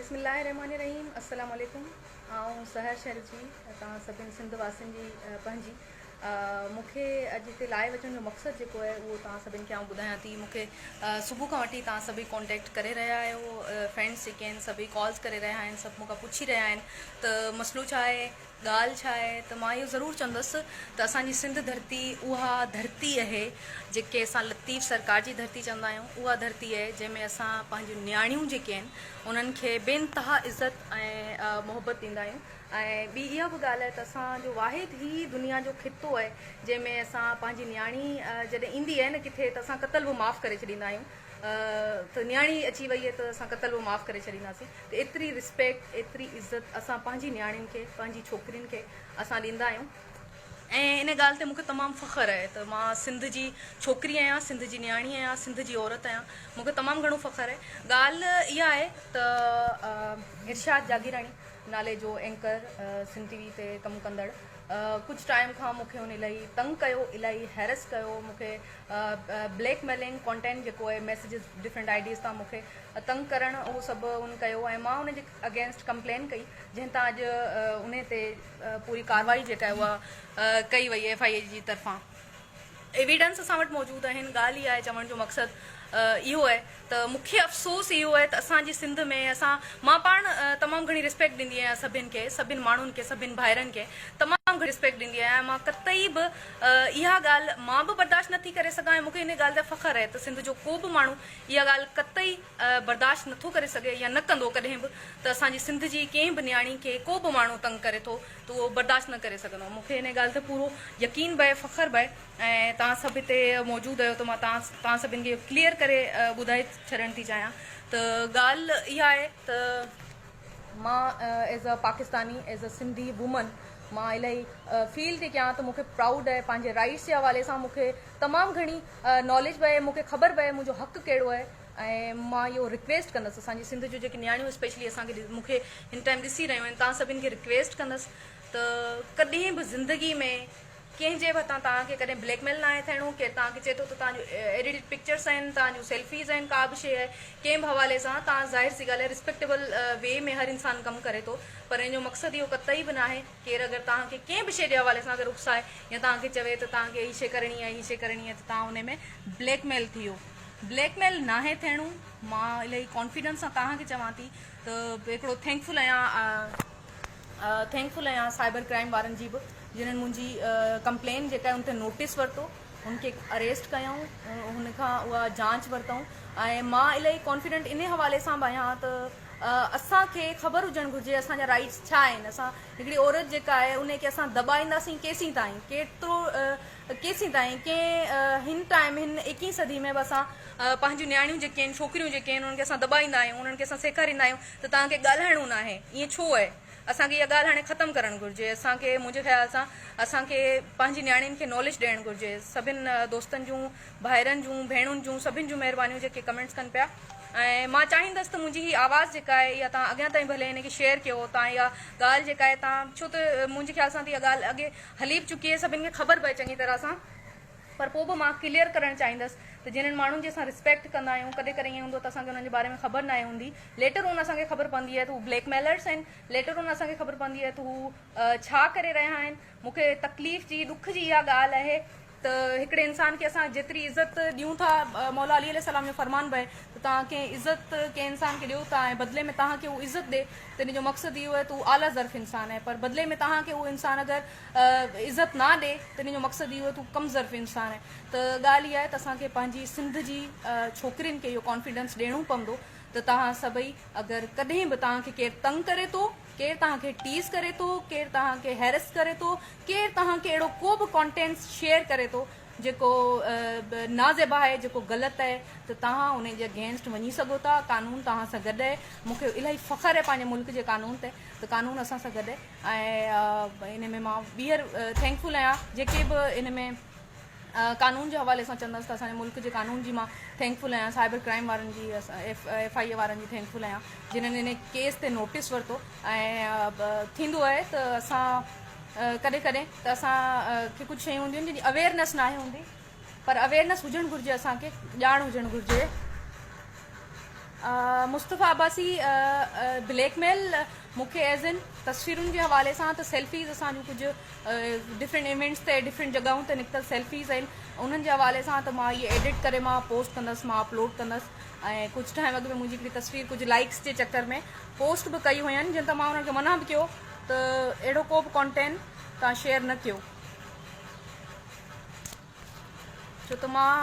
بسم الله الرحمٰن الرحيم السلام عليڪم آئون سحر شرجي توهان سڀن سنڌ واسين جي پنهنجي مون کي اڄ هتي لائيو اچڻ جو مقصد جيڪو آهي اهو توهان سڀن کي آئون ٻڌايان ٿي مون کي صبح کان وٺي توهان سڀئي ڪانٽيڪٽ ڪري رهيا آهيو فرينڊس جيڪي آهن سڀئي ڪالز ڪري رهيا آهن سڀ مون کان پڇي رهيا آهن ته مسئلو ڇا آهي ڳالهه ڇا آهي ته مان اهو ضرور چوندس ته اسان جي سنڌ ڌرتي اها ڌرتي اهي جيڪي اسان لطيف سرڪار جي ڌرتي چوندا آهيون اها ڌرتي اهي جنهن ۾ اسان پنهنجون نياڻيون جيڪي آهن انهن کي بي انتها عزت ۽ محبت ڏيندا آهيون ۽ ٻي اها به ڳالهه آهي ته اسان جو واحد هي دنيا جو خطو آهي جنهن ۾ اسان پنهنجي نياڻي جڏهن ايندي آهي نه ڪٿي ته اسان قتل به معاف ڪري ڇڏيندا آهيون ته نياڻي اچي وئي ته اسان قتل به معاف ڪري ڇڏينداسين ته ايتري رسپيڪٽ ايتري عزت اسان پنهنجي نياڻين کي پنهنجي ڇوڪرين کي اسان ڏيندا آهيون ۽ ان ڳالهه تي مونکي تمام فخر آهي ته مان سنڌ جي ڇوڪري آهيان سنڌ جي نياڻي آهيان سنڌ جي عورت آهيان مونکي تمام گهڻو فخر آهي ڳالهه اها آهي ته ارشاد جاگيراڻي نالي جو اينڪر سنڌ ٽي وي تي ڪم ڪندڙ ڪجهه ٽائيم کان مونکي هن الاهي تنگ ڪيو الاهي هيرس ڪيو مونکي بليڪ ميلنگ ڪانٽينٽ جيڪو آهي ميسيجز ڊفرنٽ I Ds تان مونکي تنگ ڪرڻ اهو سڀ هن ڪيو ۽ مان ان جي اگينسٽ ڪمپلين ڪئي جنهن تان اڄ انهي تي پوري ڪارروائي جيڪا آهي اها ڪئي وئي ايف I اي جي طرفان ايويڊنس اسان وٽ موجود آهن ڳالهه اها آهي چوڻ جو مقصد اهو آهي ته مون کي افسوس اهو آهي ته اسان جي سنڌ ۾ اسان مان پاڻ تمام گهڻي ريسپيڪٽ ڏيندي آهيان سڀن کي سڀن ماڻهن کي سڀن ڀائرن کي تمام گهڻي ريسپيڪٽ ڏيندي آهيان مان قطعي به اها ڳالهه مان به برداشت نٿي ڪري سگهان ۽ مون کي ان ڳالهه تي فخر آهي ته سنڌ جو ڪو به ماڻهو اها ڳالهه قطعي برداشت نٿو ڪري سگهي يا نه ڪندو ڪڏهن به ته اسان جي سنڌ جي ڪنهن به نياڻي کي ڪو به ماڻهو تنگ ڪري ٿو ته اهو برداشت نه ڪري سگهندو. مون کي ان ڳالهه تي پورو يقين به آهي فخر به آهي ۽ توهان سڀ هتي موجود آهيو ته مان توهان توهان سڀني کي اهو ڪليئر ڪري ٻڌائي ڇڏڻ ٿي چاهيان ته ڳالهه اها آهي ته مان as a Pakistani as a Sindhi woman مان الاهي فيل ٿي ڪيان ته مون کي پرائوڊ آهي پنهنجي رائيٽس جي حوالي سان مون کي تمام گهڻي ناليج به آهي مون کي خبر به آهي منهنجو حق ڪهڙو آهي ۽ مان اهو رڪويسٽ ڪندس اسان جي سنڌ جون جيڪي نياڻيون اسپيشلي اسان کي مون کي هن ٽائيم ڏسي رهيون آهن توهان سڀني کي رڪويسٽ ڪندس ته ڪڏهن به زندگي ۾ ڪنهن جي به هٿان توهان کي ڪڏهن بليڪ ميل ناهي ٿيڻو ڪير توهان کي چئي ٿو ته توهان جون ايڊيٽڊ پڪچرس آهن توهان جون سيلفيز آهن ڪا به شيء آهي ڪنهن به حوالي سان توهان ظاهر سي ڳالهه آهي رسپيڪٽيبل وي ۾ هر انسان ڪم ڪري ٿو پر ان جو مقصد اهو قطعي به ناهي ڪير اگر توهان کي ڪنهن به شيء جي حوالي سان اگر اڪسائي يا توهان کي چوي ته توهان کي هي شيء ڪرڻي آهي هي شيء ڪرڻي آهي ته توهان ان ۾ بليڪ ميل ٿي ويو بليڪ ميل ناهي ٿيڻو مان الاهي ڪانفيڊنس سان توهان کي چوان ٿي ته هڪڙو ٿينڪفل آهيان ٿينڪفل آهيان سائبر ڪرائم وارن جي به جنھن منھنجي ڪمپلين جيڪا آهي ان تي نوٽيس ورتو ان کي اريسٽ ڪيائون ان کان اها جانچ ورتائون ۽ مان الاهي ڪانفيڊنٽ انهي حوالي سان به آهيان ته اسان کي خبر هجڻ گهرجي اسان جا رائيٽس ڇا آهن اسان هڪڙي عورت جيڪا آهي ان کي اسان دٻائينداسين ڪيسين تائين ڪيترو ڪيسين تائين ڪنهن هن ٽائيم هن ايڪيهين صدي ۾ به اسان پنهنجون نياڻيون جيڪي آهن ڇوڪريون جيڪي آهن انهن کي اسان دٻائيندا آهيون انهن کي اسان سيکاريندا آهيون ته توهان کي ڳالهائڻو ناهي ائين ڇو آهي اسان کي اها ڳالهه هاڻي ختم ڪرڻ گهرجي اسان کي منهنجي خيال سان اسان کي پنهنجي نياڻين کي ناليج ڏيڻ گهرجي سڀن دوستن جون ڀائرن جون ڀيڻن جون سڀن جون مهربانيون جيڪي ڪمينٽس ڪن پيا ۽ مان چاهيندس ته منهنجي هي آواز جيڪا آهي اها توهان اڳيان تائين ڀلي هن کي شيئر ڪيو توهان اها ڳالهه جيڪا آهي توهان ڇو ته منهنجي خيال سان ته اها ڳالهه اڳي هلي به چڪي آهي سڀن کي خبر به آهي چڱي طرح سان پر پوء به مان ڪليئر ڪرڻ چاهيندس ته جنھن ماڻهن جي اسان رسپيڪٽ ڪندا آهيون ڪڏهن ڪڏهن ائين هوندو ته اسان کي انهن جي باري ۾ خبر ناهي هوندي ليٽر اون اسان کي خبر پوندي آهي ته هو بليڪ ميلرس آهن ليٽر اون اسان کي خبر پوندي آهي ته هو ڇا ڪري رهيا آهن مون کي تڪليف جي ڏک جي اها ڳالهه آهي ته هڪڙي انسان کي اسان جيتري عزت ڏيون ٿا مولا علي عليه السلام جو فرمان به آهي ته توهان ڪنهن عزت ڪنهن انسان کي ڏيو ٿا ۽ بدلي ۾ توهان کي هو عزت ڏي ته ان جو مقصد اهو آهي ته هو اعليٰ ظرف انسان آهي پر بدلي ۾ توهان کي اهو انسان اگر عزت نه ڏي ته ان جو مقصد اهو آهي ته هو ڪم ظرف انسان آهي ته ڳالهه اها آهي ته اسان کي پنهنجي سنڌ جي ڇوڪرين کي اهو ڪانفيڊنس ڏيڻو پوندو ته توهان سڀئي اگر ڪڏهن به توهان کي ڪير تنگ ڪري ٿو ڪير توهان کي ٽيز ڪري ٿو، ڪير توهان کي هيرس ڪري ٿو، ڪير توهان کي اهڙو ڪو به ڪانٽينٽس شيئر ڪري ٿو جيڪو نازيبا آهي، جيڪو غلط آهي ته توهان ان جي اگينسٽ وڃي سگهو ٿا، قانون توهان سان گڏ آهي، مون کي الاهي فخر آهي پنهنجي ملڪ جي قانون تي ته قانون اسان سان گڏ آهي ۽ ان ۾ مان ٻيهر ٿينڪفل آهيان جيڪي به ان ۾ قانون جي حوالي سان چوندس ته اسان جي ملڪ جي قانون جي مان ٿينڪفل آهيان سائبر ڪرائم وارن جي ايف I اي وارن جي ٿينڪفل آهيان جنھن ان ڪيس تي نوٽيس ورتو ۽ ٿيندو آهي ته اسان ڪڏهن ڪڏهن ته اسان کي ڪجهه شيون هونديون آهن جن جي اويئرنيس ناهي هوندي پر اويئرنيس هجڻ گهرجي اسان کي ڄاڻ هجڻ گهرجي. مصطفيٰ عباسي بليڪ ميل مون کي ايز ان تصويرن جي حوالي سان ته سيلفيز اسان جون ڪجهه ڊفرنٽ ايونٽس تي ڊفرنٽ جڳهن تي نڪتل سيلفيز آهن انهن جي حوالي سان ته مان اهي ايڊٽ ڪري مان پوسٽ ڪندس مان اپلوڊ ڪندس ۽ ڪجهه ٽائيم اڳ ۾ منهنجي هڪڙي تصوير ڪجهه لائڪس جي چڪر ۾ پوسٽ به ڪئي هئن جن ته مان انهن کي منع به ڪيو ته اهڙو ڪو به ڪانٽينٽ توهان شيئر نه ڪيو ڇو ته مان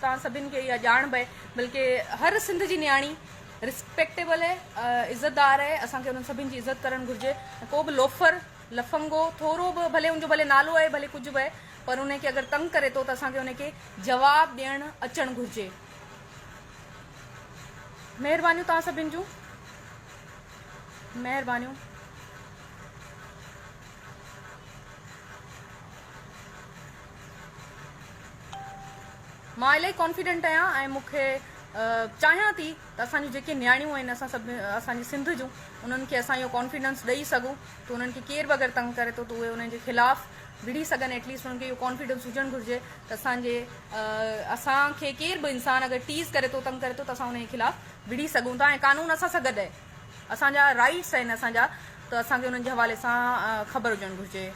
توهان سڀن کي اها ڄاڻ به آهي بلڪه هر سنڌ جي نياڻي رسپيڪٽيبل آهي عزتدار آهي اسان کي انهن سڀن جي عزت ڪرڻ گهرجي ڪو به لوفر لفنگو ٿورو به ڀلي ان جو ڀلي نالو آهي ڀلي ڪجهه به آهي پر ان کي اگر تنگ ڪري ٿو ته اسان کي ان کي جواب ڏيڻ اچڻ گهرجي. مهربانيون توهان سڀن جون مهربانيون. مان الاهي ڪانفيڊنٽ آهيان ۽ مون کي چاهيان ٿي ته اسان جون جيڪي نياڻيون آهن اسان سڀ اسان جي سنڌ جون انهن کي اسان اهو ڪانفيڊنس ڏئي سگهون ته انهن کي ڪير به اگر تنگ ڪري ٿو ته اهي انهن جي خلاف وڙهي سگهن ايٽليسٽ انهن کي اهو ڪانفيڊنس هجڻ گهرجي ته اسان جي اسان کي ڪير به انسان اگر ٽيز ڪري ٿو تنگ ڪري ٿو ته اسان انهن جي خلاف وڙهي سگهون ٿا ۽ قانون اسان سان گڏ آهي اسان جا رائٽس آهن اسان جا ته اسان کي انهن جي حوالي سان خبر هجڻ گهرجي.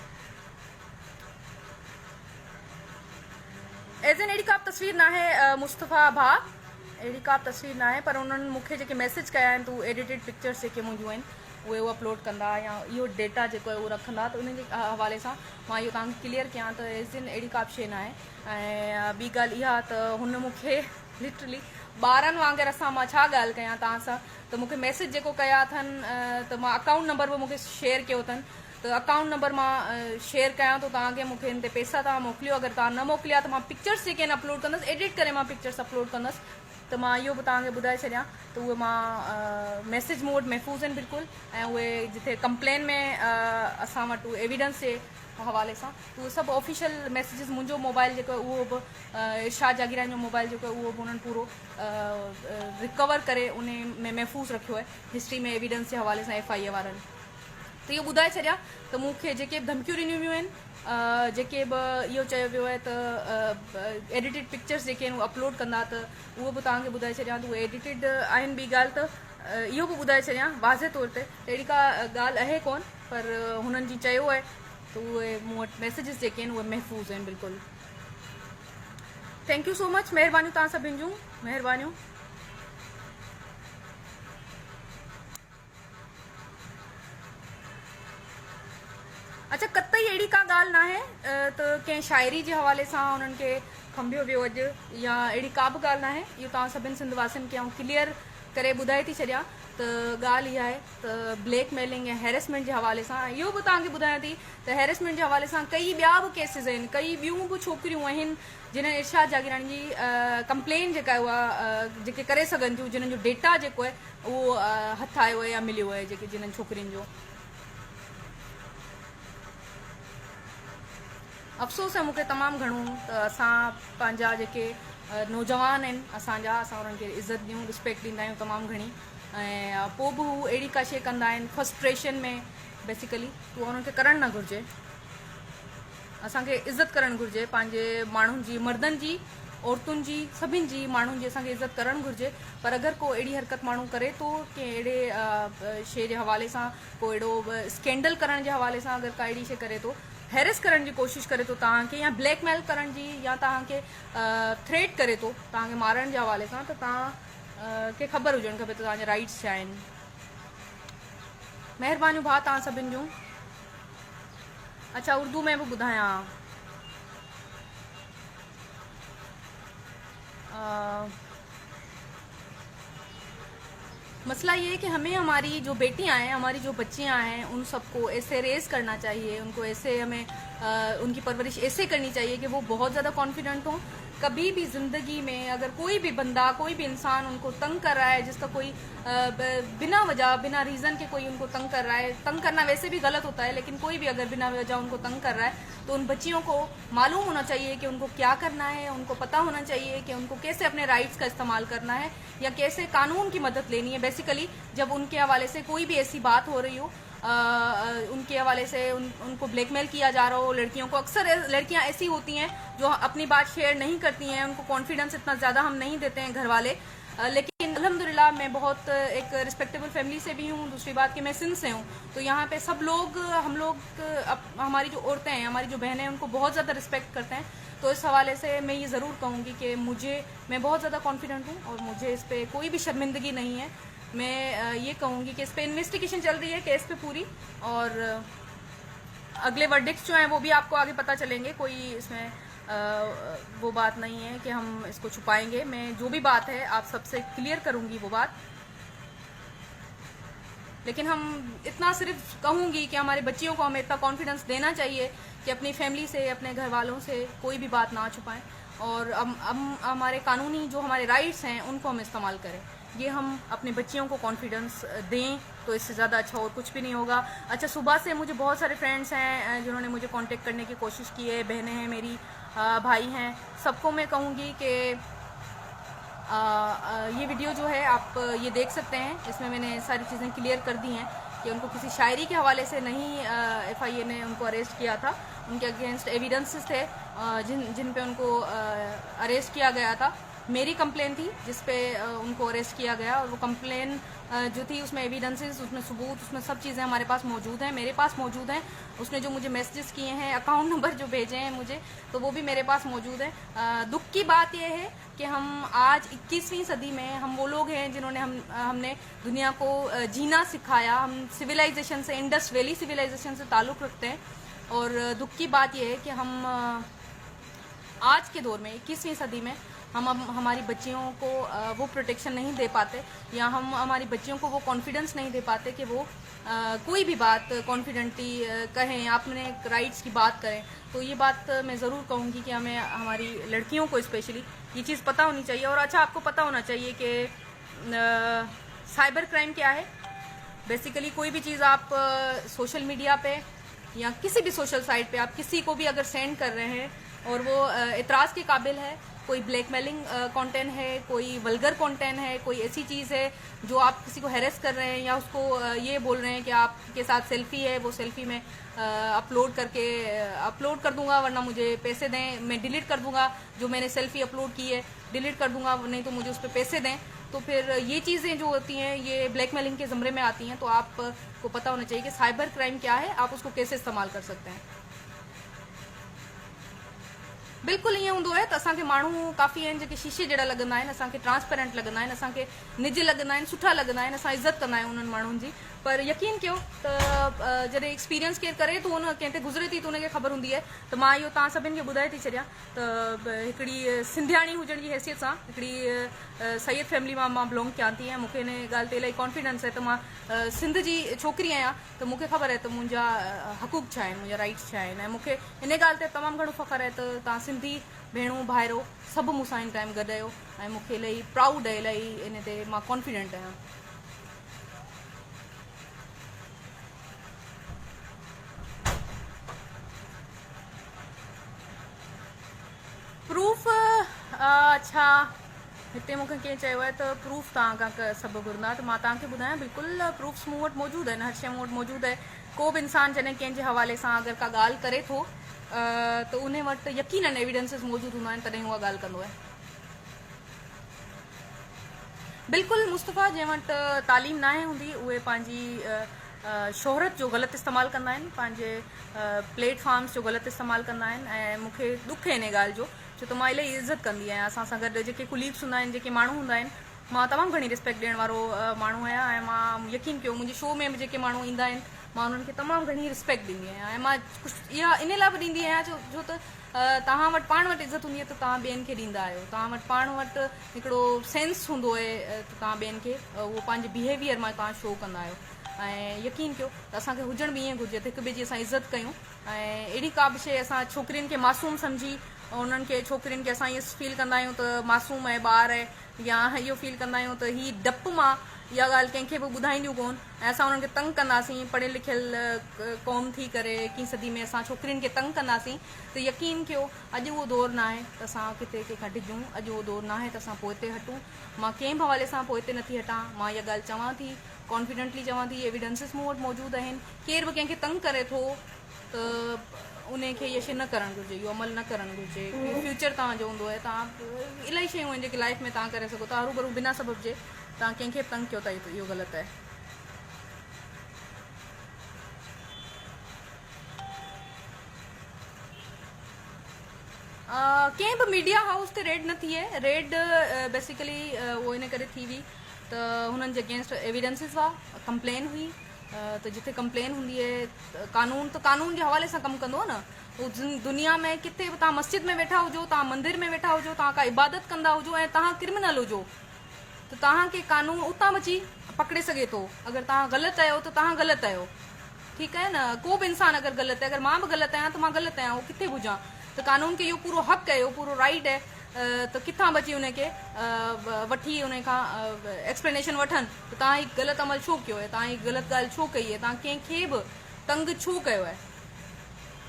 ايزن اهڙي ڪا به تصوير ناهي مصطفيٰ ڀاء اهڙي ڪا به تصوير ناهي پر انهن مون کي جيڪي ميسيج ڪيا آهن ته هو ايڊيٽيڊ پڪچرس جيڪي منهنجون آهن اهي هو اپلوڊ ڪندا يا اهو ڊيٽا جيڪو آهي اهو رکندا ته انهن جي حوالي سان مان اهو توهان کي ڪليئر ڪيان ته ايزن اهڙي ڪا به شيء ناهي ۽ ٻي ڳالهه اها ته هن مون کي لٽرلي ٻارن وانگر اسان مان ڇا ڳالهه ڪيان توهان سان ته مون کي ميسيج جيڪو ڪيا اٿن ته مان اڪائونٽ نمبر به مون کي شيئر ڪيو اٿن ته اڪائونٽ نمبر مان شيئر ڪيان ٿو توهان کي مون کي ان تي پيسا توهان موڪليو اگر توهان نه موڪليا ته مان پڪچرس جيڪي آهن اپلوڊ ڪندس ايڊٽ ڪري مان پڪچرس اپلوڊ ڪندس ته مان اهو به توهان کي ٻڌائي ڇڏيان ته اهي مان ميسيج مون وٽ محفوظ آهن بلڪل ۽ اهي جتي ڪمپلين ۾ اسان وٽ اهي ايويڊنس جي حوالي سان ته اهي سڀ آفيشل ميسيجز منهنجو موبائل جيڪو آهي اهو به ارشاد جاگيراڻي جو موبائل جيڪو آهي اهو به انهن پورو رڪور ڪري ان ۾ محفوظ رکيو آهي هسٽري ۾ ايويڊنس جي حوالي سان ايف I اي وارن ته اهو ٻڌائي ڇڏيان ته مون کي جيڪي به ڌمڪيون ڏنيون ويون آهن جيڪي به اهو چيو ويو آهي ته ايڊيٽيڊ پڪچرس جيڪي آهن اهي اپلوڊ ڪندا ته اهو به توهان کي ٻڌائي ڇڏيان ته اهي ايڊيٽيڊ آهن ٻي ڳالهه ته اهو به ٻڌائي ڇڏيان واضح طور تي ته اهڙي ڪا ڳالهه اهي ڪون پر هنن جي چيو آهي ته اهي مون وٽ ميسيجز جيڪي آهن اهي محفوظ آهن بلڪل thank you سو مچ مهربانيون توهان سڀن جون مهربانيون. اڇا قطعي اهڙي ڪا ڳالهه ناهي ته ڪنهن شاعري جي حوالي سان انهن کي کنڀيو ويو اڄ يا اهڙي ڪا به ڳالهه ناهي اهو توهان سڀن سنڌ واسين کي آئون ڪليئر ڪري ٻڌائي ٿي ڇڏيان ته ڳالهه اها آهي ته بليڪ ميلنگ ۽ هيرسمينٽ جي حوالي سان اهو به توهان کي ٻڌايان ٿي ته هيرسمينٽ جي حوالي سان ڪئي ٻيا به ڪيسز آهن ڪئي ٻيون به ڇوڪريون آهن جنھن ارشاد جاگيراڻي جي ڪمپلين جيڪا آهي اها جيڪي ڪري سگهن ٿيون جنھن جو ڊيٽا جيڪو آهي اهو هٿ آيو آهي يا مليو آهي جيڪي جنھن ڇوڪرين جو افسوس آهي مونکي تمام گهڻو ته اسان پنهنجا جيڪي نوجوان آهن اسان جا اسان انهن کي عزت ڏيون رسپيڪٽ ڏيندا آهيون تمام گهڻي ۽ پوء به هو اهڙي ڪا شيء ڪندا آهن فرسٽريشن ۾ بيسيڪلي اهو انهن کي ڪرڻ نه گهرجي اسان کي عزت ڪرڻ گهرجي پنهنجي ماڻهن جي مردن جي عورتن جي سڀن جي ماڻهن جي اسان کي عزت ڪرڻ گهرجي پر اگر ڪو اهڙي حرڪت ماڻهو ڪري ٿو ڪنهن اهڙي شيء جي حوالي سان ڪو اهڙو اسڪينڊل ڪرڻ جي حوالي سان اگر ڪا اهڙي شيء ڪري ٿو هيرس ڪرڻ جي ڪوشش ڪري ٿو توهان کي يا بليڪ ميل ڪرڻ جي يا توهان کي ٿريٽ ڪري ٿو توهان کي مارڻ جي حوالي سان ته توهان کي خبر هجڻ کپي ته توهان جا رائٽس ڇا آهن مهربانيون ڀاء توهان سڀن جون. اڇا اردو ۾ به ٻڌايان مسئلہ یہ ہے کہ ہمیں ہماری جو بیٹیاں ہیں ہماری جو بچیاں ہیں ان سب کو ایسے ریز کرنا چاہیے ان کو ایسے ہمیں ان کی پرورش ایسے کرنی چاہیے کہ وہ بہت زیادہ کانفیڈنٹ ہوں کبھی بھی زندگی میں اگر کوئی بھی بندہ کوئی بھی انسان ان کو تنگ کر رہا ہے جس کا کوئی بنا وجہ بنا ریزن کے کوئی ان کو تنگ کر رہا ہے تنگ کرنا ویسے بھی غلط ہوتا ہے لیکن کوئی بھی اگر بنا وجہ ان کو تنگ کر رہا ہے تو ان بچیوں کو معلوم ہونا چاہیے کہ ان کو کیا کرنا ہے ان کو پتہ ہونا چاہیے کہ ان کو کیسے اپنے رائٹس کا استعمال کرنا ہے یا کیسے قانون کی مدد لینی ہے بیسیکلی جب ان کے حوالے سے کوئی بھی ایسی بات ہو رہی ہو ان کے حوالے سے ان کو بلیک میل کیا جا رہا ہو لڑکیوں کو اکثر لڑکیاں ایسی ہوتی ہیں جو اپنی بات شیئر نہیں کرتی ہیں ان کو کانفیڈنس اتنا زیادہ ہم نہیں دیتے ہیں گھر والے لیکن۔ अल्हम्दुलिल्लाह मैं बहुत एक रिस्पेक्टेबल फैमिली से भी हूँ, दूसरी बात कि मैं सिंध से हूँ, तो यहाँ पे सब लोग हम लोग हमारी जो औरतें हैं, हमारी जो बहनें हैं, उनको बहुत ज़्यादा रिस्पेक्ट करते हैं। तो इस हवाले से मैं ये ज़रूर कहूँगी कि मुझे मैं बहुत ज़्यादा कॉन्फिडेंट हूँ और मुझे इस पर कोई भी शर्मिंदगी नहीं है। मैं ये कहूँगी कि इस पर इन्वेस्टिगेशन चल रही है केस पे पूरी, और अगले वर्डिक्ट्स जो हैं वो भी आपको आगे पता चलेंगे। कोई इसमें वो बात नहीं है कि हम इसको छुपाएंगे। मैं जो भी बात है आप सबसे क्लियर करूँगी वो बात, लेकिन हम इतना सिर्फ कहूँगी कि हमारे बच्चियों को हमें इतना कॉन्फिडेंस देना चाहिए कि अपनी फैमिली से, अपने घर वालों से कोई भी बात ना छुपाएं, और हम हमारे कानूनी जो हमारे राइट्स हैं उनको हम इस्तेमाल करें। ये हम अपने बच्चियों को कॉन्फिडेंस दें तो इससे ज़्यादा अच्छा और कुछ भी नहीं होगा। अच्छा, सुबह से मुझे बहुत सारे फ्रेंड्स हैं जिन्होंने मुझे कांटेक्ट करने की कोशिश की है, बहनें हैं मेरी, भाई हैं, सबको मैं कहूँगी कि ये वीडियो जो है आप ये देख सकते हैं, इसमें मैंने सारी चीज़ें क्लियर कर दी हैं कि उनको किसी शायरी के हवाले से नहीं एफआईए ने उनको अरेस्ट किया था। उनके अगेंस्ट एविडेंसेस थे जिन जिन पे उनको अरेस्ट किया गया था। मेरी कंप्लेन थी जिस पे उनको अरेस्ट किया गया, और वो कंप्लेन जो थी उसमें एविडेंसेस, उसमें सबूत, उसमें सब चीज़ें हमारे पास मौजूद हैं, मेरे पास मौजूद हैं। उसने जो मुझे मैसेजेस किए हैं, अकाउंट नंबर जो भेजे हैं मुझे, तो वो भी मेरे पास मौजूद है। दुख की बात यह है कि हम आज 21वीं सदी में हम वो लोग हैं जिन्होंने हमने दुनिया को जीना सिखाया। हम सिविलाइजेशन से, इंडस वैली सिविलाइजेशन से ताल्लुक़ रखते हैं, और दुख की बात यह है कि हम आज के दौर में 21वीं सदी में हम अब हमारी बच्चियों को वो प्रोटेक्शन नहीं दे पाते, या हम हमारी बच्चियों को वो कॉन्फिडेंस नहीं दे पाते कि वो कोई भी बात कॉन्फिडेंटली कहें, अपने राइट्स की बात करें। तो ये बात मैं ज़रूर कहूँगी कि हमें हमारी लड़कियों को स्पेशली ये चीज़ पता होनी चाहिए। और अच्छा, आपको पता होना चाहिए कि साइबर क्राइम क्या है। बेसिकली कोई भी चीज़ आप सोशल मीडिया पे या किसी भी सोशल साइट पे आप किसी को भी अगर सेंड कर रहे हैं और वो एतराज़ के काबिल है, कोई ब्लैकमेलिंग कंटेंट है, कोई वल्गर कंटेंट है, कोई ऐसी चीज़ है जो आप किसी को हैरेस कर रहे हैं या उसको ये बोल रहे हैं कि आपके साथ सेल्फी है, वो सेल्फी मैं अपलोड करके अपलोड कर दूंगा वरना मुझे पैसे दें, मैं डिलीट कर दूंगा जो मैंने सेल्फी अपलोड की है, डिलीट कर दूंगा नहीं तो मुझे उस पर पैसे दें, तो फिर ये चीज़ें जो होती हैं ये ब्लैकमेलिंग के ज़मरे में आती हैं। तो आपको पता होना चाहिए कि साइबर क्राइम क्या है, आप उसको कैसे इस्तेमाल कर सकते हैं। बिल्कुलु ईअं हूंदो आहे त असांखे माण्हू काफ़ी आहिनि जेके शीशे जहिड़ा लॻंदा आहिनि, असांखे ट्रांसपेरेंट लॻंदा आहिनि, असांखे निज लॻंदा आहिनि, सुठा लॻंदा आहिनि, असां इज़त कंदा आहियूं उन्हनि माण्हुनि जी। पर यकीन कयो त जॾहिं एक्सपीरियंस केरु करे थो, उन कंहिं ते गुज़रे थी त उनखे ख़बर हूंदी आहे। त मां इहो तव्हां सभिनि खे ॿुधाए थी छॾियां त हिकिड़ी सिंधियाणी हुजण जी हैसियत सां, हिकिड़ी सैयद फैमिली मां मां बिलोंग कयां थी ऐं मूंखे हिन ॻाल्हि ते इलाही कॉन्फिडेंस आहे त मां सिंध जी छोकिरी आहियां, त मूंखे ख़बर आहे त मुंहिंजा हक़ूक़ छा आहिनि, मुंहिंजा राइट्स छा आहिनि। ऐं मूंखे इन ॻाल्हि ते तमामु घणो फ़ख़्रु आहे त तव्हां सिंधी भेणूं भाइरो सभु मूंसां हिन टाइम गॾु आहियो ऐं मूंखे इलाही प्राउड आहे, इलाही इन ते मां कॉन्फिडेंट आहियां। प्रूफ अच्छा, हिते मूंखे कंहिं चयो आहे त प्रूफ तव्हां खां सभु घुरंदा, त मां तव्हांखे ॿुधायां, बिल्कुलु प्रूफ्स मूं वटि मौजूदु आहिनि, हर शइ मूं वटि मौजूदु आहे। को बि इंसान जॾहिं कंहिंजे हवाले सां अगरि का ॻाल्हि करे थो त उन वटि यकीनन एविडेंसिस मौजूदु हूंदा आहिनि, तॾहिं उहा ॻाल्हि कंदो आहे। बिल्कुलु मुस्तफ़ा, जंहिं वटि तालीम नाहे हूंदी उहे पंहिंजी शोहरत जो ग़लति इस्तेमालु कंदा आहिनि, पंहिंजे प्लेटफॉर्म्स जो ग़लति इस्तेमालु कंदा आहिनि। ऐं मूंखे ॾुख आहे इन ॻाल्हि जो, छो त मां इलाही इज़त कंदी आहियां। असां सां गॾु जेके कुलीग्स हूंदा आहिनि, जेके माण्हू हूंदा आहिनि, मां तमामु घणी रिस्पेक्ट ॾियण वारो माण्हू आहियां। ऐं मां यकीन कयो, मुंहिंजे शो में बि जेके माण्हू ईंदा आहिनि, मां उन्हनि खे तमामु घणी रिस्पेक्ट ॾींदी आहियां। ऐं मां कुझु इहा इन लाइ बि ॾींदी आहियां छो त तव्हां वटि पाण वटि इज़त हूंदी आहे त तव्हां ॿियनि खे ॾींदा आहियो, तव्हां वटि पाण वटि हिकिड़ो सेंस हूंदो आहे त तव्हां ॿियनि खे उहो पंहिंजे बिहेवियर मां तव्हां शो कंदा आहियो। ऐं यकीन कयो त असांखे हुजणु बि ईअं घुरिजे त हिक ॿिए जी असां इज़त कयूं, ऐं अहिड़ी का बि शइ असां छोकिरियुनि खे मासूम सम्झी उन्हनि खे, छोकिरियुनि खे असां ईअं फील कंदा आहियूं त मासूम आहे, ॿार आहे, या इहो फील कंदा आहियूं त ही डपु मां इहा ॻाल्हि कंहिंखे बि ॿुधाईंदियूं कोन ऐं असां उन्हनि खे तंग कंदासीं। पढ़ियल लिखियल क़ौम थी करे इक्कीं सदी में असां छोकिरियुनि खे तंग कंदासीं, त यकीन कयो अॼु उहो दौर न आहे त असां किथे कंहिंखां डिॼूं, अॼु उहो दौर न आहे त असां पोइते हटूं। मां कंहिं बि हवाले सां पोइते नथी हटां। मां इहा ॻाल्हि चवां थी, कॉन्फिडेंटली चवां थी, एविडेंसिस मूं वटि मौजूदु आहिनि। केरु बि कंहिंखे तंग करे थो त उन खे इहा शइ न करणु घुरिजे, इहो अमल न करणु घुरिजे। फ्यूचर तव्हांजो हूंदो आहे, तव्हां इलाही शयूं आहिनि जेके लाइफ में तव्हां करे सघो था, हरूभरू बिना सबब जे توهان ڪنهن کي به تنگ ڪيو ٿا اهو غلط آهي. ڪنهن به ميڊيا هائوس تي ريڊ نه ٿي آهي ريڊ بيسيڪلي اهو ان ڪري ٿي هئي ته هنن جي اگينسٽ ايويڊنسز هئا ڪمپلين هئي ته جتي ڪمپلين هوندي آهي قانون ته قانون جي حوالي سان ڪم ڪندو آهي نه هو دنيا ۾ ڪٿي به توهان مسجد ۾ ويٺا هجو توهان مندر ۾ ويٺا هجو توهان ڪا عبادت ڪندا هجو ۽ توهان ڪرمنل هجو ته توهان کي قانون اتان به اچي پڪڙي سگهي ٿو اگر توهان غلط آهيو ته توهان غلط آهيو ٺيڪ آهي نه ڪو به انسان اگر غلط آهي اگر مان به غلط آهيان ته مان غلط آهيان اهو ڪٿي به هجان ته قانون کي اهو پورو حق آهي اهو پورو رائيٽ آهي ته ڪٿان به اچي ان کي وٺي ان کان ايڪسپلينيشن وٺن ته توهان هي غلط عمل ڇو ڪيو آهي توهان هي غلط ڳالهه ڇو ڪئي آهي توهان ڪنهن کي به تنگ ڇو ڪيو آهي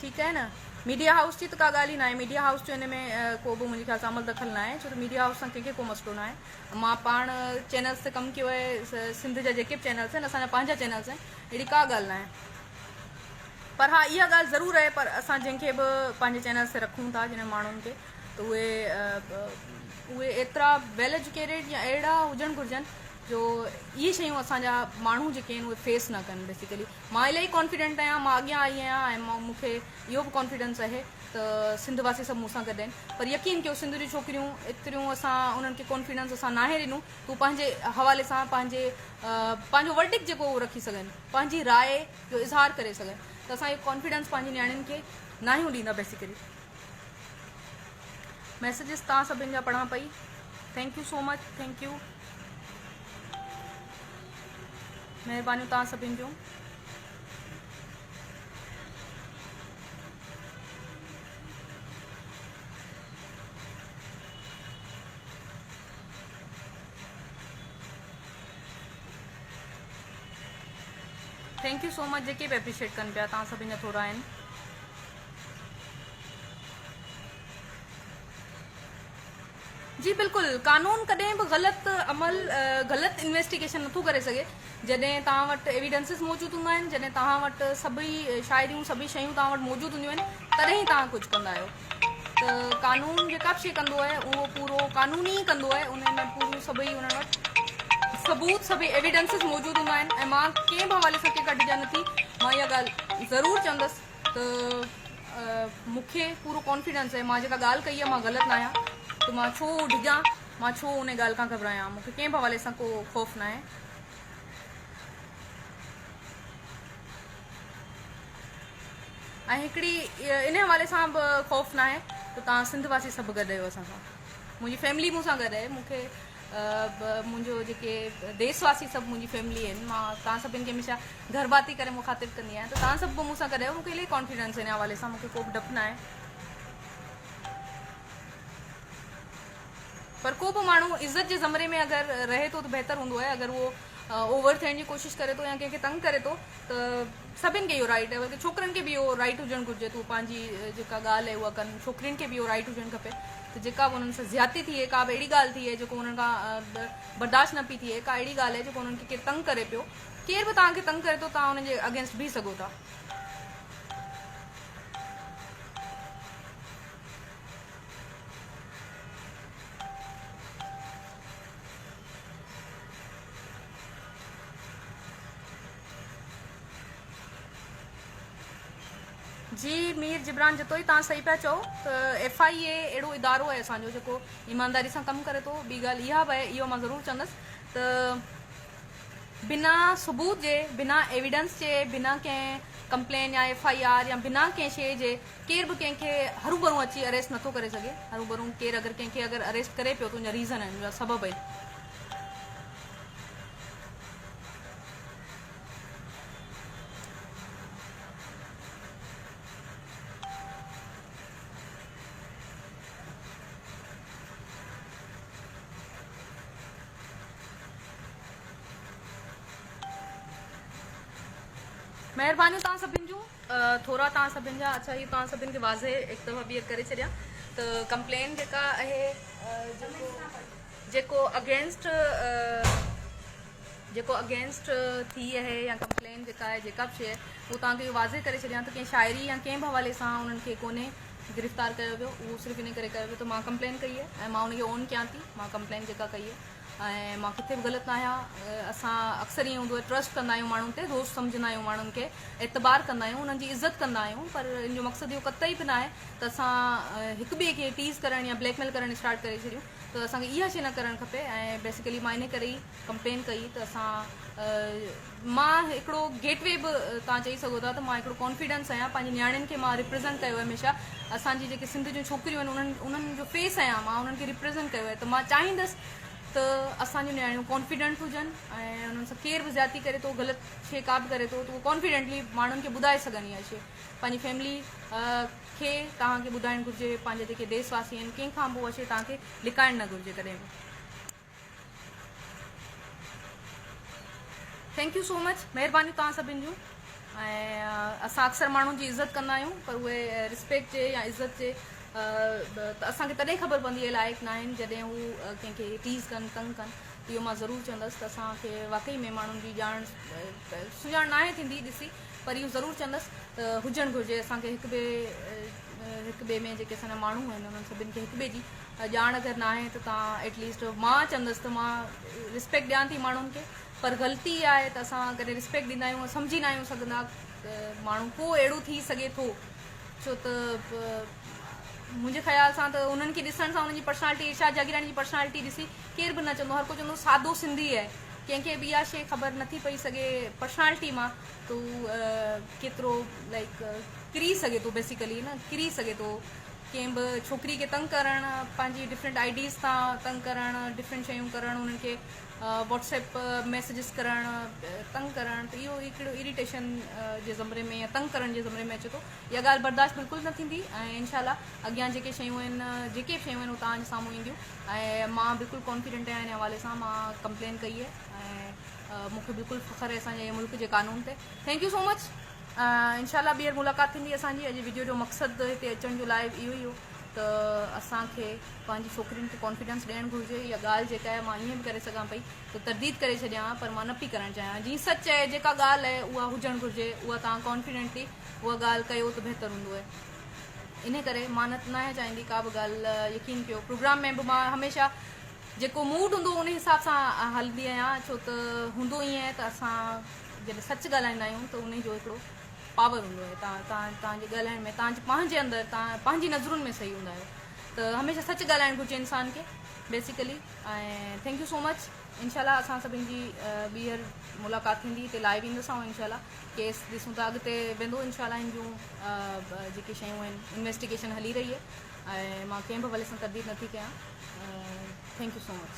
ٺيڪ آهي نه ميڊيا هائوس جي ته ڪا ڳالهه ئي ناهي ميڊيا هائوس جو ان ۾ ڪو به منهنجي خيال سان عمل دخل ناهي ڇو ته ميڊيا هائوس سان ڪنهن کي ڪو مسئلو ناهي مان پاڻ چينلز تي ڪم ڪيو آهي سنڌ جا جيڪي به چينلز آهن اسان جا پنهنجا چينلز آهن اهڙي ڪا ڳالهه ناهي پر ها اها ڳالهه ضرور آهي پر اسان جنهن کي به پنهنجي چينلز تي رکون ٿا جنهن ماڻهن کي ته اهي اهي ايترا ويل ايجوڪيٽيڊ يا اهڙا هجڻ گهرجن جو اهي شيون اسان جا ماڻهو جيڪي آهن اهي فيس نه ڪن بيسيڪلي مان الاهي ڪانفيڊنٽ آهيان مان اڳيان آئي آهيان ۽ مون کي اهو به ڪانفيڊنس آهي ته سنڌ واسي سڀ مون سان گڏ آهن پر يقين ڪيو سنڌ جون ڇوڪريون ايتريون اسان انهن کي ڪانفيڊنس اسان ناهي ڏنو ته هو پنهنجي حوالي سان پنهنجي پنهنجو ورڊڪٽ جيڪو اهو رکي سگهن پنهنجي راء جو اظهار ڪري سگهن ته اسان اهو ڪانفيڊنس پنهنجي نياڻين کي ناهيون ڏيندا بيسيڪلي ميسيجز توهان سڀن جا پڙهان پئي thank you so much thank you مهربانيون توهان سڀن جون. Thank you so much جيڪي به اپريشيٽ ڪن پيا توهان سڀني جا ٿورا آهن. جي بلڪل قانون ڪڏهن به غلط عمل غلط انويسٽيگيشن نٿو ڪري سگهي جڏهن توهان وٽ ايويڊنسز موجود هوندا آهن جڏهن توهان وٽ سڀئي شاهديون سڀئي شيون توهان وٽ موجود هونديون آهن تڏهن ئي توهان ڪجهه ڪندا آهيو ته قانون جيڪا به شيء ڪندو آهي اهو پورو قانوني ئي ڪندو آهي ان ۾ پوريون سڀئي انهن وٽ ثبوت سڀئي ايويڊنسز موجود هوندا آهن ۽ مان ڪنهن به حوالي سان ڪنهن کان ڊڄان نٿي مان اها ڳالهه ضرور چوندس ته مون کي پورو ڪانفيڊنس آهي مان جيڪا ڳالهه ڪئي آهي مان غلط ناهيان ته مان ڇو ڊڄان مان ڇو ان ڳالهه کان گهٻرايان مون کي ڪنهن به حوالي سان ڪو خوف ناهي. ۽ هڪڙي ان حوالي سان به خوف ناهي ته توهان سنڌ واسي سڀ گڏ آهيو اسان سان منهنجي فيملي مون سان گڏ آهي مون کي منهنجو جيڪي ديس واسي سڀ منهنجي فيملي آهن مان توهان سڀن کي هميشه گهر ڀاتي ڪري مخاطب ڪندي آهيان ته توهان سڀ به مون سان گڏ آهيو مون کي الاهي ڪانفيڊنس ان حوالي سان مون کي ڪو به ڊپ ناهي پر ڪو به ماڻهو عزت جي زمري ۾ اگر رهي ٿو ته بهتر هوندو آهي اگر اهو اوور ٿيڻ جي ڪوشش ڪري ٿو يا ڪنهن کي تنگ ڪري ٿو ته سڀن کي اهو رائيٽ آهي بلڪه ڇوڪرن کي به اهو رائيٽ هجڻ گهرجي ته هو پنهنجي جيڪا ڳالهه آهي اها ڪن ڇوڪرين کي به اهو رائيٽ هجڻ کپي ته جيڪا به انهن سان زيادتي ٿئي ڪا به اهڙي ڳالهه ٿئي جيڪو انهن کان برداشت نه پئي ٿئي ڪا اهڙي ڳالهه آهي جيڪو انهن کي ڪير تنگ ڪري پيو ڪير به توهان کي تنگ ڪري ٿو توهان انهن جي اگينسٽ بيهي سگهو ٿا. جي مير جبران جتوئي توهان صحيح پيا چئو ته ايف I اي اهڙو ادارو آهي اسان جو جيڪو ايمانداري سان ڪم ڪري ٿو ٻي ڳالهه اها به آهي اهو مان ضرور چوندس ته بنا ثبوت جي بنا ايويڊنس جي بنا ڪنهن ڪمپلين يا ايف I R يا بنا ڪنهن شيء جي ڪير به ڪنهن کي هروڀرو اچي اريسٽ نٿو ڪري سگهي هروڀرو ڪير اگر ڪنهن کي اگر اريسٽ ڪري پيو ته ان جا ريزن آهن ان جا سبب آهن. مهربانيون توهان سڀن جون. ٿورا توهان سڀن جا. اڇا هي توهان سڀن کي واضح هڪ دفعو ٻيهر ڪري ڇڏيان ته ڪمپلين جيڪا آهي جيڪو جيڪو اگينسٽ جيڪو اگينسٽ ٿي آهي يا ڪمپلين جيڪا آهي جيڪا به شيء آهي اهو توهان کي اهو واضح ڪري ڇڏيان ته ڪنهن شاعري يا ڪنهن به حوالي سان انهن کي ڪونهي گرفتار ڪيو ويو اهو صرف ان ڪري ڪيو ويو ته مان ڪمپلين ڪئي آهي ۽ مان ان کي اون ڪيان ٿي مان ڪمپلين جيڪا ڪئي آهي. ۽ مان ڪٿي به غلط ناهيان. اسان اڪثر ائين هوندو آهي ٽرسٽ ڪندا آهيون ماڻهن تي، دوست سمجهندا آهيون ماڻهن کي، اعتبار ڪندا آهيون، انهن جي عزت ڪندا آهيون پر ان جو مقصد اهو قطعي به ناهي ته اسان هڪ ٻئي کي ٽيز ڪرڻ يا بليڪ ميل ڪرڻ اسٽارٽ ڪري ڇڏيون ته اسان کي اها شيء نه ڪرڻ کپي ۽ بيسيڪلي مان انهي ڪري ئي ڪمپين ڪئي ته اسان مان هڪڙو گيٽ وي به توهان چئي سگهو ٿا ته مان هڪڙو ڪانفيڊنس آهيان پنهنجي نياڻين کي مان ريپريزنٽ ڪيو آهي هميشه اسان جي جيڪي سنڌ جون ڇوڪريون آهن انهن انهن جو فيس آهيان مان انهن کي ريپريزنٽ ڪيو آهي ته مان چاهيندس ته اسان جون نياڻيون ڪانفيڊنٽ هجن ۽ انهن سان ڪير به زيادتي ڪري ٿو غلط شي ڪا به ڪري ٿو ته اهو ڪانفيڊنٽلي ماڻهن کي ٻڌائي سگهن اها شي پنهنجي فيملي کي توهان کي ٻڌائڻ گهرجي پنهنجا جيڪي ديس واسي آهن ڪنهن کان به اها شي توهان کي لڪائڻ نه گهرجي ڪڏهن به. Thank you so much مهربانيون توهان سڀن جون ۽ اسان اڪثر ماڻهن جي عزت ڪندا آهيون پر اهي رسپيڪٽ جي يا عزت جي ته اسان کي تڏهن خبر پوندي آهي لائق ناهن جڏهن هو ڪنهن کي ٽيز ڪن تنگ ڪن ته اهو مان ضرور چوندس ته اسان کي واقعي ۾ ماڻهن جي ڄاڻ سڃاڻ ناهي ٿيندي ڏسي پر اهو ضرور چوندس ته هجڻ گهرجي اسان کي هڪ ٻئي هڪ ٻئي ۾ جيڪي اسان جا ماڻهو آهن انهن سڀن کي هڪ ٻئي جي ڄاڻ اگر ناهي ته توهان ايٽ ليسٽ مان چوندس ته مان رسپيڪٽ ڏيان ٿي ماڻهن کي پر غلطي اها آهي ته اسان ڪڏهن رسپيڪٽ ڏيندا آهيون سمجهي ناهيون سگهندا ته ماڻهو ڪو اهڙو ٿي سگهي ٿو ڇو ته منهنجي خيال سان ته انهن کي ڏسڻ سان انهن جي پرسنالٽي ارشاد جاگيراڻي جي پرسنالٽي ڏسي ڪير به نه چوندو هر ڪو چوندو سادو سنڌي آهي ڪنهن کي به اها شيء خبر نٿي پئي سگهي پرسنالٽي مان ته هو ڪيترو لائڪ ڪري سگهي ٿو بيسيڪلي نه ڪري سگهي ٿو ڪنهن به ڇوڪري کي تنگ ڪرڻ، پنهنجي ڊفرنٽ I Ds تان تنگ ڪرڻ، ڊفرنٽ شيون ڪرڻ، انهن کي واٽس ايپ ميسيجز ڪرڻ، تنگ ڪرڻ ته اهو هڪڙو اريٽيشن جي زمري ۾ يا تنگ ڪرڻ جي زمري ۾ اچي ٿو. اها ڳالهه برداشت بلڪل نه ٿيندي ۽ انشاء الله اڳيان جيڪي شيون آهن جيڪي به شيون آهن اهي توهان جي سامهون اينديون ۽ مان بلڪل ڪانفيڊنٽ آهيان ان حوالي سان مان ڪمپلين ڪئي آهي ۽ مون کي بلڪل فخر آهي اسان جي ملڪ جي قانون تي. Thank you so much. انشاء الله ٻيهر ملاقات ٿيندي اسان جي اڄ وڊيو جو مقصد هتي اچڻ جو لائيو اهو ئي هو ته اسان کي پنهنجي ڇوڪرين کي ڪانفيڊنس ڏيڻ گهرجي اها ڳالهه جيڪا آهي مان ائين به ڪري سگهان پئي ته ترديد ڪري ڇڏيان ها پر مان نه پئي ڪرڻ چاهيان جي سچ آهي جيڪا ڳالهه آهي اها هجڻ گهرجي اها توهان ڪانفيڊنٽلي اها ڳالهه ڪيو ته بهتر هوندو آهي انهي ڪري مان نه ناهيان چاهيندي ڪا به ڳالهه يقين ڪيو پروگرام ۾ به مان هميشه جيڪو موڊ هوندو انهي حساب سان هلندي آهيان ڇو ته هوندو ائين آهي ته اسان جڏهن سچ ڳالهائيندا آهيون ته انهي جو هڪڙو پاور هوندو آهي توهان توهان توهان جي ڳالهائڻ ۾ توهان جي پنهنجي اندر توهان پنهنجي نظرن ۾ صحيح هوندا آهيو ته هميشه سچ ڳالهائڻ گهرجي انسان کي basically ۽ thank you so much انشاء الله اسان سڀن جي ٻيهر ملاقات ٿيندي هتي لائيو ايندس آئون انشاء الله ڪيس ڏسون ٿا اڳتي ويندو انشاء الله هن جون جيڪي شيون آهن انويسٽيگيشن هلي رهي آهي ۽ مان ڪنهن به حوالي سان ترديد نٿي ڪيان thank you so much.